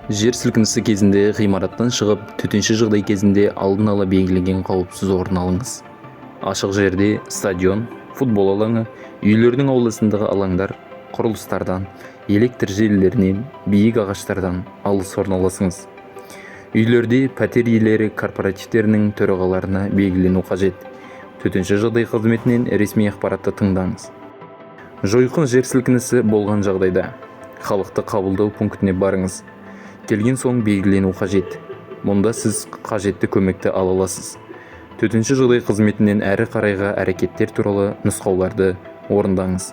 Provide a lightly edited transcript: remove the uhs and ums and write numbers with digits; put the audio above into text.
Жер сілкінісі кезінде ғимараттан шығып, төтенше жағдай кезінде алдын ала белгіленген қауіпсіз орын алыңыз. Ашық жерде, стадион, футбол алаңы, үйлердің ауласындағы алаңдар, құрылыстардан, электр желілерінен, биік ағаштардан алыс орналасыңыз. Үйлерде пәтер иелері корпоративтерінің төрағаларына белгілену қажет. Төтенше жағдай қызметінен ресми ақпаратты тыңдаңыз. Жойқын жер сілкінісі болған жағдайда халықты қабылдау пунктіне барыңыз. Келген соң белгілену қажет. Мұнда сіз қажетті көмекті ала аласыз. Төтенше жағдай қызметінен әрі қарайғы әрекеттер туралы нұсқауларды орындаңыз.